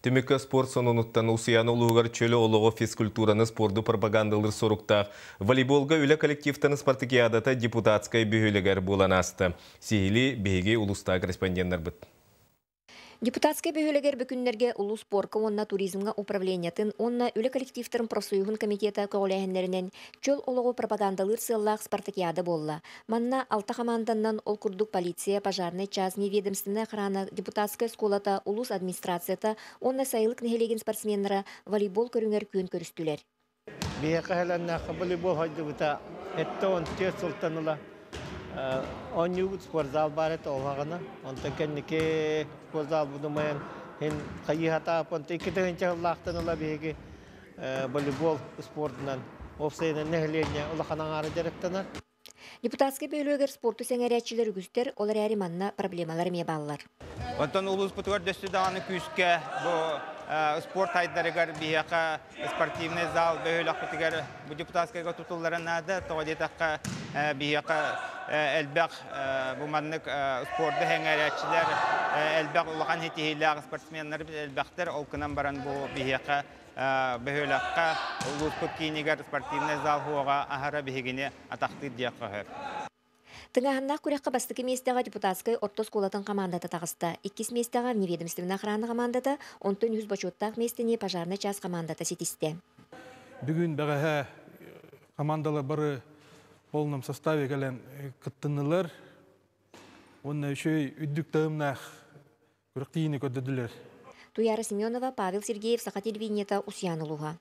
Түмүккэ спорт сонунуттан. Усуйаана улууһугар чөл олоҕу, физкультураны, спорду пропагандалыыр соруктаах волейболга үлэ коллективтарын спартакиадата Депутатскай бөһүөлэгэр буолан ааста. Сиһилии биһиги улуустааҕы корреспонденнарбыт. Депутатскай бөһүөлэгэр бу күннэргэ улуус спорка уонна туризмҥа управлениетын уонна үлэ коллективтарын профсоюһун комитета көҕүлээһиннэринэн чөл олоҕу пропагандалыыр сыаллаах спартакиада буолла. Манна алта хамаанданнан, ол курдук полиция, пожарнай час, неведомственная охрана, Депутатскай оскуолата, улуус администрацията уонна Сайылык нэһилиэгин спортсменнара волейбол көрүҥэр күөн көрүстүлэр. Биһиэхэ хэлэннээххэ волейбол хайдыбыта 74 сылтан ыла оонньуубут. Спортзал баар этэ ол хаҕана. Онтон кэнники спортзал будумайан хин хайыһатаап, онтон 2 тыһыынча сыллаахтан ыла биһиги волейбол спордунан уопсайынан нэһилиэнньэ улахан аҥаара дьарыктанар. Депутатскай бөһүөлэгэр спорту сэҥээрээччилэр үгүстэр, ол эрээри манна проблемалар эмиэ бааллар. Онтон улууспутугар дөссө даҕаны күүскэ бу спорт айдарыгар биһиэхэ спортивный зал бөһүөлэкпитигэр бу Депутатскайга тутуллара наада. Тоҕо диэтэххэ, биһиэхэ элбэх бу маннык спорду сэҥээрээччилэр элбэх, улахан ситиһиилээх спортсменнар элбэхтэр. Ол гынан баран бу биһиэхэ бөһүөлэккэ, улууспут киинигэр спортивный зал суоҕа аһара биһигини атахтыыр диэххэ сөп. Тыҥааһыннаах күрэххэ бастакы миэстэҕэ Депутатскай орто оскуолатын командата таҕыста. Иккис миэстэҕэ вневедомственная охрана командата, онтон үһүс бочуоттаах миэстэни пожарный час командата ситистэ. Бүгүн, бэҕэһээ командалар бары полном составе кэлэн кыттыннылар. Уонна үчүгэй, үрдүк таһымнаах күрэхтэһиини көрдөрдүлэр. Туяра Семенова, Павел Сергеев, Саха телевидениета, Усуйаана улууһа.